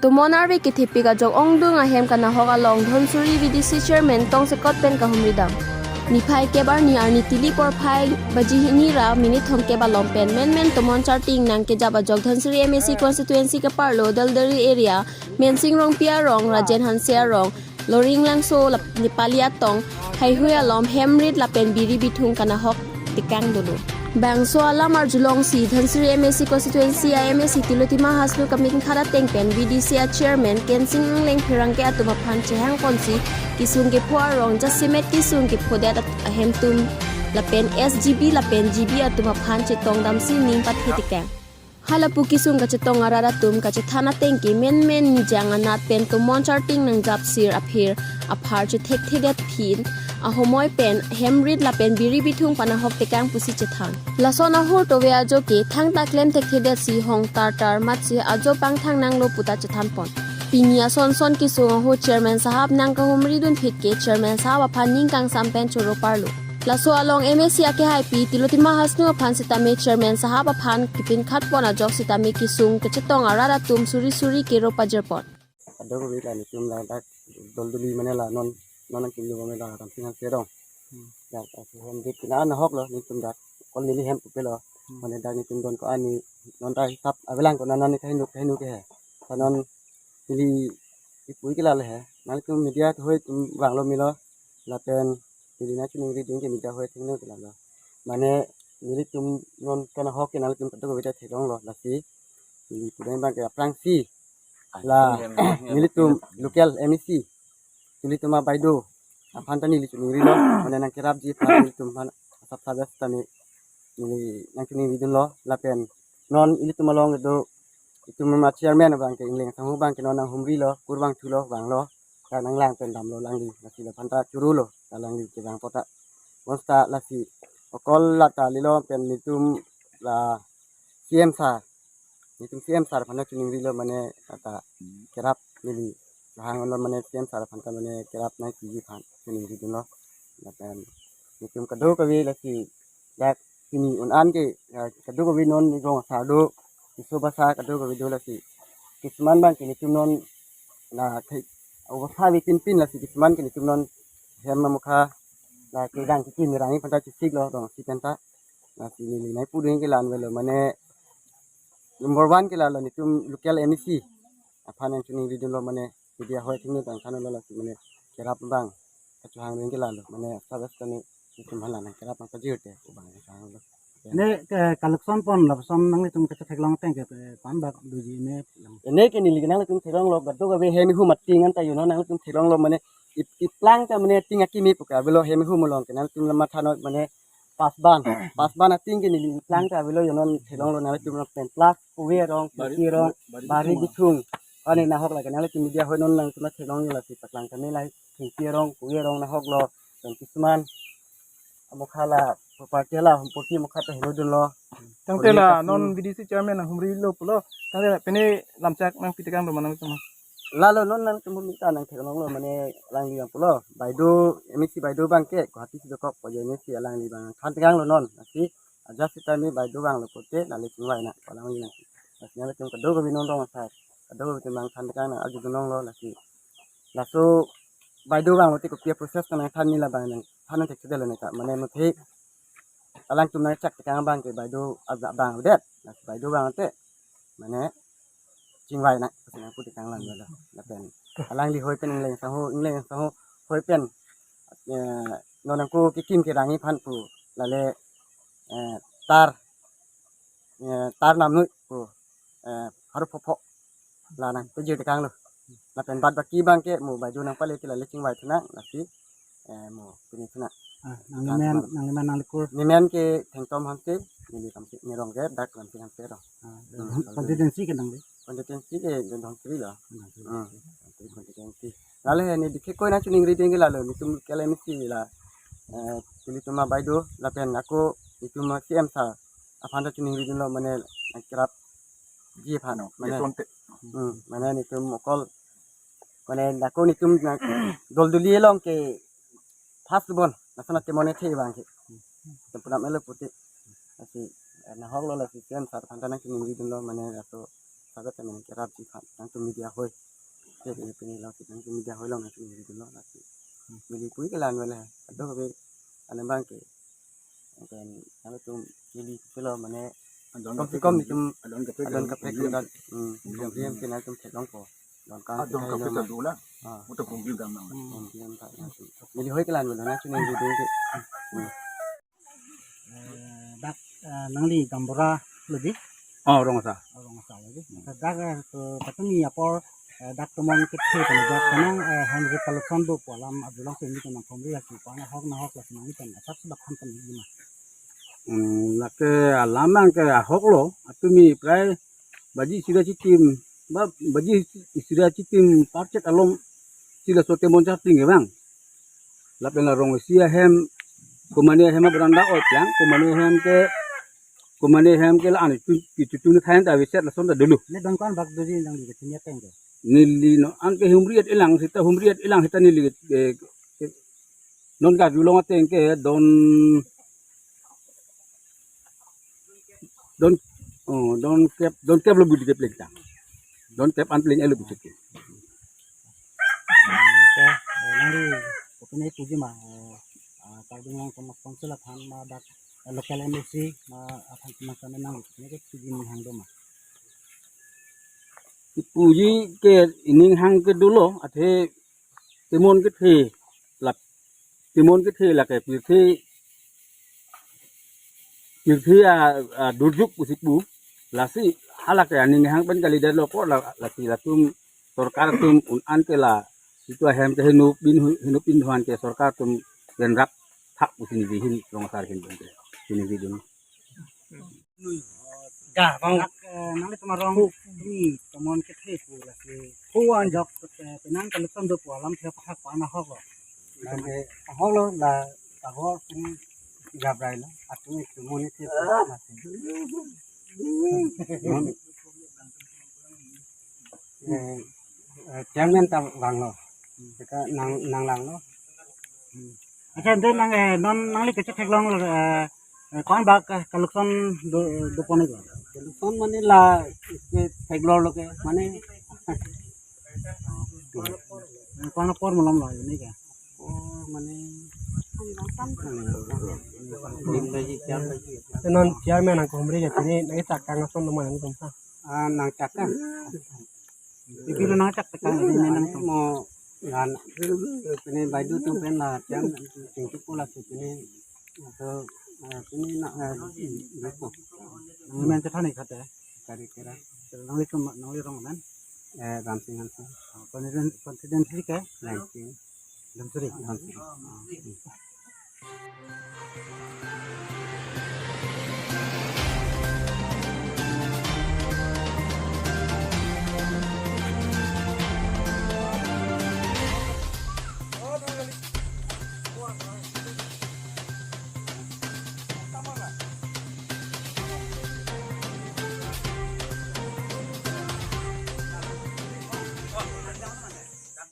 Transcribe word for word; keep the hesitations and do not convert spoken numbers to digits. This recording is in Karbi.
Tomon arve kethepik ajok ongdung ahem kanahok along Dhansiri V D C Chairman tongsekot pen kahumri dam. Niphai kep arni arni tili porphai baji hini ra minute thomkep along pen menmen tomon charting nangkejap ajok Dhansiri M A C constituency keparlo Daldari area, Mensing Rongpi arong, Rajen Hanse arong, Loring Langso lap-, Nepali atong, haihui alom, hemrit lapen biri bithung kanahok tekang dolo. Bangso alam arjulongsi Dhansiri M A C constituency a M A C Tilotima Hasnu kamin khara teng pen V D C a chairman Kensing Engleng pherangke atum aphan chehang ponsi kesung kepho arong jasemet kesung kephodet at-, ahem atum lapen S G B lapen G B atum aphan chetong damsi ning pathe tekang. Halapu kesung kachetong arat atum kachethan ateng ke menmen nijang anat pen tomon charting nangjap sir aphir aphar chethekthedet phin ahomoi pen hemrit lapen biri bithung panahok tekang pusi chethan. Lason ahur tove ajo ke thangta klem thekthedetsi hong tartar matsi ajo pangthang nanglo puta chethan pon. Pini ason son kesung ahut chairman sahab nangkahumri dunphit ke chairman sahab aphan ning kangsam pen choro parlo. Laso along M A C akehaipi Tilotima Hasnu aphan sitame chairman sahab aphan kepinkhat pon ajok sitame kesung kachetong arat atum suri suri kero pajir pon. Kadokave la netum ladak Daldali mane la non non nangkimlo mane la Ramsing Hanse arong. Hmm. Dak asu hem dit kena nahoklo netum dak kol neli hem pupe lo. Hmm. Mane dak netum don ko-an ni non ta hisap avelang ko non non ni kahinu kahinu ke he. Sa non neli ipui ke lale he. Nangtum media hoi atum vanglo melo. Lapen neli nangchiningri ding ke media hoi athengno ke lalo. Mane nelitum non kanahok ke nangtum kadokave ta theklonglo lasi. Neli pudeng abang ke aphrangsi la nelitum local M A C Tilotima Baideo aphan ta neli chiningrilo, mane nangkerapji aphan nelitum aphan asap sabes ta ne neli nangchiningri dunlo, lapen non ilitum along do itum ma chairman abang ke Engleng Sangho abang ke non nanghumrilo, kur vangthulo, vanglo, ta nanglang pen damlo alangli, lasi laphan ta chorolo, ta alangli kevang pota. Bonta lasi okol lata lilo pen nelitum la C M sir, nelitum C M sir aphan chiningrilo mane ata kerap neli lahang lo mane C M sir aphan ta mane kerap nangkiji aphan chiningri dunlo. Lapen nelitum kadokave lasi dak pini un-an ke, ya, kadokave non ni rong asar do, keso basa kadokave do lasi. Kisuman abang ke nelitum non la thek, obasa ave pinpin lasi kisuman ke nelitum non hem amokha la kedang kekim rang aphan ta chesiklo rongsi pen ta. Lasi neli nangpu ding ke la-an avelo mane number one ke lalo nelitum local M A C aphan nangchiningri dunlo mane media hoi athengno tangthanlo lasi mane kerap abang kachehang ding ke lalo mane sabes kani nelitum hala nangkerap nangpajirte abang kachehanglo. Ne ke collection pon lapuson nanglitum kachetheklong ateng ke, eh, pan bak doji ne lang. Ene ke neli ke nangtum theklonglo, kadokave hem ihum ating anta yuno nangtum theklonglo mane ip-, iplang ta mane ating akimi pu ke avelo hem ihum along ke nangtum lama thanot mane pasban, pasban ating ke neli iplang ta avelo yuno theklonglo nangtum pen plus kuve arong, bari, kuve arong, bari, bari bithung. Bithung. Ani nahok lake nangtum media hoi non nangtum theklonglo lasi paklang kami lai thengpi arong, kuve arong nahoklo, dan kisuman amokha la property la humputi amokha ta helo dunlo. Tangte la non V D C chairman nanghumrilo pulo. Tangte la pine lamchak nangpi tekang do ma nangtum? Lalo non nangtum humri ta nangtheklonglo mane alangli abang pulo. Baideo, M A C Baideo abang ke Guwahati si dokok, poje M A C alangli abang than tekanglo non. Lasi ajat sitame Baideo vanglo pote neli chingvai nang alangli nang. Lasi nangtum kadokave non rong asar, kadokave atum abang than tekang nang arju dunlonglo lasi. Laso Baideo vanglote kopi a-process nangthan neli labang nangthan nangthekthedetlo neta. Mane muthe alangtum nangchak tekang abang ke Baideo abang udet. Lasi Baideo vanglote mane chingvai nang, lasi nangpu tekang lang lalo. Lapen alangli hoi pen Engleng Sangho, Engleng Sangho hoi pen, eh, non nangko kekim kerang aphan pu lale, eh, tar, eh, tar namnui pu, eh, haru phopho la nangpajir tekanglo. Lapen bad baki abang ke mo Baideo nangpale ke lale chingvai thu nang lasi, eh, mo pini thu nang. Ah, nangli men, nangli men nanglikur? Neli men ke Thengtom Hanse, neli Ramsing, neli rong ke dak Ramsing Hanse arong. Ah, hmm, constituency ke nangli? Constituency ke Dhansiri lo. Dhansiri. Hmm, Dhansiri constituency. Lale neli dikhe koi nangchiningri ding ke lalo, nelitum local M A C la, eh, Tilotima Baideo, lapen ako nelitum C M sir aphan ta chiningri dunlo mane nangkerapji aphan, no, mane, ye tonte. Hmm, mane nelitum okol, mane ako nelitum na Daldali along ke first born, lason ate mane the abang ke. Tempunam elo puti. Lasi, eh, nahoklo lasi C M sir aphan ta nangchiningri dunlo mane laso Sagat kami nangkerapji aphan nangtum media hoi. Jadi pini lo kita nangtum media hoi lo nangtum media lo lagi. Neli pui kelan wala. Aduh kami ane bang ke. Kan nangtum neli kilo mane Adon kom kaprek si kom dun, itum adon kaprek adon dun, kaprek dun. Dun dan. Hmm. Dun Kom dun. Kem ke nangtum theklongpo. Don kan Adon kita kaprek lo dun ma. Dun la. Ah. Utak kong dun dun dun. Hmm. Kom kem ta nangtum. Neli hoi kelan wala nangtum neli dun ke. Hmm. Eh, dak, eh, nangli gaonbura lo di? Oh, Rongasa. Oh, Rongasa lo di. Hmm. Dak, eh, to patumi apor, eh, dak tomon kethe pen dak kanang, eh, Hemri Kalokson do pu alam abulong pen nangtum nangkomri lasi ko-an ahok nahok lasi nangtum asap sebak ham pen di ma. Hmm, lake alam abang ke ahok lo, atumi prai baji sira chitim, ba, baji sira chitim parchet along sila so temon chapting ke bang. Lapen la Rongsi ahem, komane ahem abranda oi plang, komane ahem ke, komane ahem ke la anu tu, tu, tu, tu, thain ta viset lason ta dulu. Ne don ko-an bak doji nangli kachini ateng ke? Neli non an ke humri et ilang sita, humri et ilang sita neli, eh, ke, non ka julong ateng ke don, don, oh, don kep, don kep lo budi kep lek ta. Don kep an pleng elo budi kep. Oke, eh, nangli, oke, ne puji ma, eh, ah, Karbi Anglong Autonomous Council aphan ma dak, eh, local M A C ma aphan ma kami nang, ne ke puji ning hang do ma. Puji ke ining hang ke dolo, athe temon kethe lak, temon kethe lake pirthe, pirthe a, a durjuk pusi pu, lasi halake aning hang pen kalidet lo ko la, lasi latum sorkar atum un-an ke la, itum ahem ke henu pin hu-, henu pin huan ke sorkar atum pen rap thak pusi neli hin Rongasa ahin pen ke. Sini di dun. Ga, bang. Dak, eh, nanglitum arong, tumi tomon kethe pu lasi. Pu anjok, eh, penang Kalokson do pu alam thia pathak ko-an ahok lo. Lake ahok lo la, ahok pini gabrai lo. Atu itu muni ti masi. Mon, eh, eh, chairman ta vanglo. Seta nang, nanglanglo. Accha, ante nang, eh, non nangli kachetheklong lo, eh, eh, ko-an bak, eh, Kalokson do, do pon iklo? Kalokson mane la, ke theklong lo ke, mane. Eh, ko-an apor malom lo, ini ke? Oh, mane. Lim baji, jam baji. Non chairman nangkehumri ke pini nangchak kang ason lo ma nangtum sa? Ah, nangchak kang. Ipi lo nangchak tekang ini nang mo lan. Pini baidu atum pen la jam tingki pula si pini. Atau, eh, pini na, eh, lupo. Nang men chethan ik kate? Kari kira. Nangli tum, nangli rong men? Eh, Ramsing Hanse. Ah, confident, confident si ke? Ramsing. Dhansiri? Dhansiri. Ah.